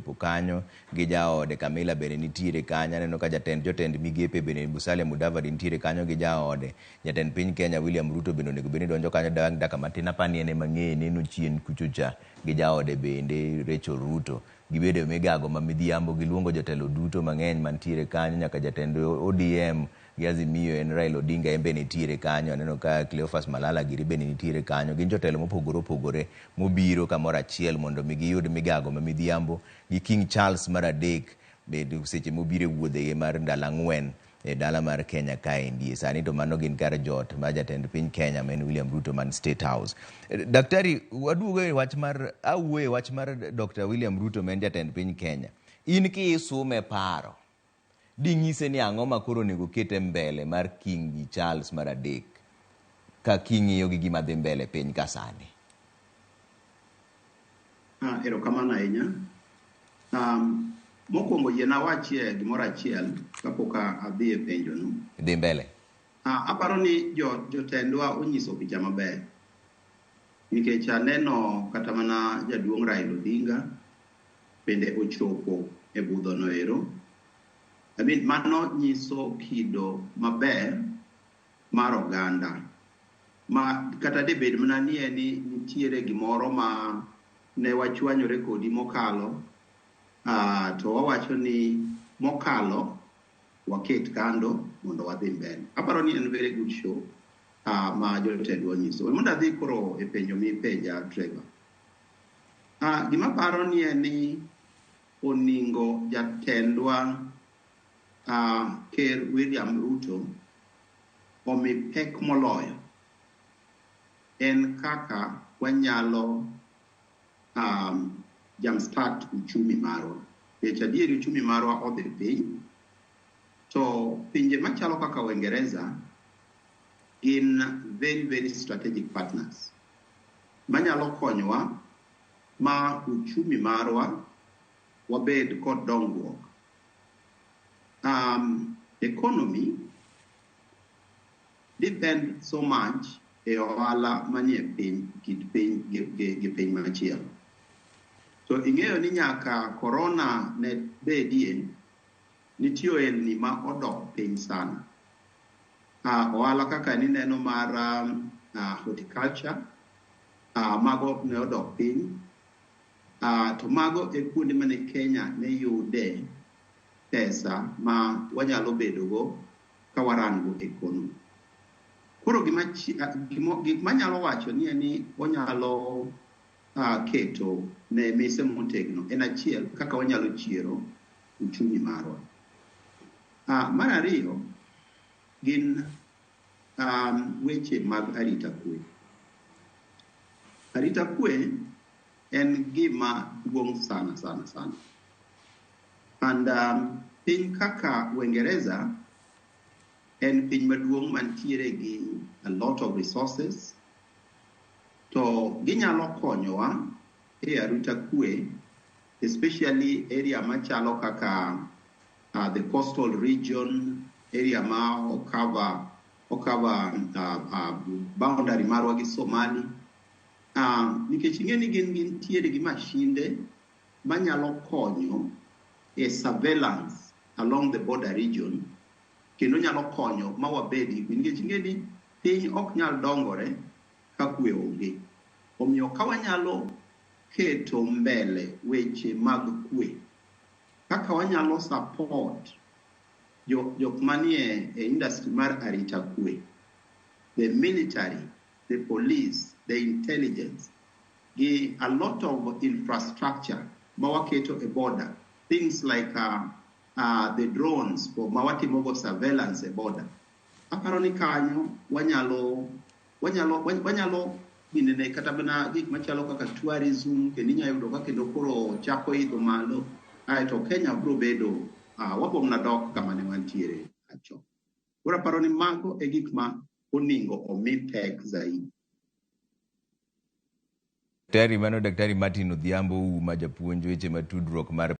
ochopo kanyo gi jaode Camilla bende nitiere kanyo. Aneno ka jatend jotend migepe bende Musalia Mudavadi nitiere kanyo gi jaode. Jatend piny Kenya William Ruto bende onego bed ni donjo kanyo bang' dakika matin apani en ema ng'eye neno chien kucho cha gi jaode bende Rachel Ruto. Gibedo e migago ma midhiambo giluongo jotelo duto mang'eny mantiere kanyo nyaka jatend ODM gi Azimio en Raila Odinga en be nitiere kanyo. Aneno ka Cleophas Malala giri bende nitiere kanyo. Gin jotelo mopogore opogore mobiro kamoro achiel mondo mi giyud migago ma midhiambo gi King Charles mar adek bed seche mobiro e wuodhege mar ndalo 4 e dala mar Kenya kaendi. Sani to mano gin kar jot mar jatend piny Kenya ma en William Ruto man State House. Daktari, waduogo e wach mar awuoyo e wach mar Dr. William Ruto ma en jatend piny Kenya. In kiisume paro, ding'ise ni ang'o ma koro onego ket e mbele mar King Charles mar adek ka king'iyo gi gima dhi mbele piny ka sani? Erokamano ahinya. Mokwongo yiena awachie gimoro achiel kapok adhi e penjono. Dhi mbele. Aparo ni jotendwa onyiso picha maber. Nikech aneno kata mana jaduong' Raila Odinga bende ochopo e budhono ero. I mean, mano nyiso kido maber mar oganda. Ma kata debed mana ni en ni nitiere gimoro ma ne wachwanyore kodi mokalo, to wawacho ni mokalo waket kando mondo wadhi mbele. Aparo ni en very good show ma jotendwa onyiso. We mondo adhi koro e penjo mipenja Trevor. Gima paro ni en ni oningo jatendwa Ker William Ruto omi pek moloyo en kaka wanyalo jumpstart uchumi marwa. Nikech adieri uchumi marwa odhi piny, to pinje machalo kaka Uingereza gin very very strategic partners manyalo konyowa ma uchumi marwa wabed kod dongruok. Economy depend so much e ohala manie piny, kit piny gi piny machielo. To ing'eyo ni nyaka corona ne bedie, nitie ohelni ma odok piny sana. Ohala kaka nineno mar horticulture, mago ne odok piny. To mago e kuonde mane Kenya ne yude pesa ma wanyalo bedogo ka warango economy. Koro gik manyalo wacho ni en ni onyalo keto ne mise motegno en achiel kaka wanyalo chiero uchumi marwa. Mar ariyo gin weche mag arita kwe. Arita kwe en gima duong' sana sana sana. And piny kaka Uingereza en piny maduong' mantiere gi a lot of resources to ginyalo konyowa e arita kwe, especially area machalo kaka the coastal region, area ma ocover boundary marwa gi Somali. Nikech ing'e ni gin gintiere gi mashinde manyalo konyo e surveillance along the border region kendo nyalo konyo ma wabed gi kwe nikech ing'e ni piny ok nyal dongore ka kwe onge. Omiyo ka wanyalo keto mbele weche mag kwe, kaka wanyalo support jok manie e industry mar arita kwe, the military, the police, the intelligence, gi a lot of infrastructure ma waketo e border, things like the drones for ma watimogo surveillance e border. Aparo ni kanyo wanyalo ginene kata mana gik machalo kaka tourism kendo inyalo yudo ka kendo koro chako idho malo aeto Kenya biro bedo wabiro mana dok kama ne wantiere chon. Koro aparo ni mago e gik ma oningo omi pek zaidi. Daktari, mano Daktari Martin Odhiambo Ouma, japuonj weche matudruok mar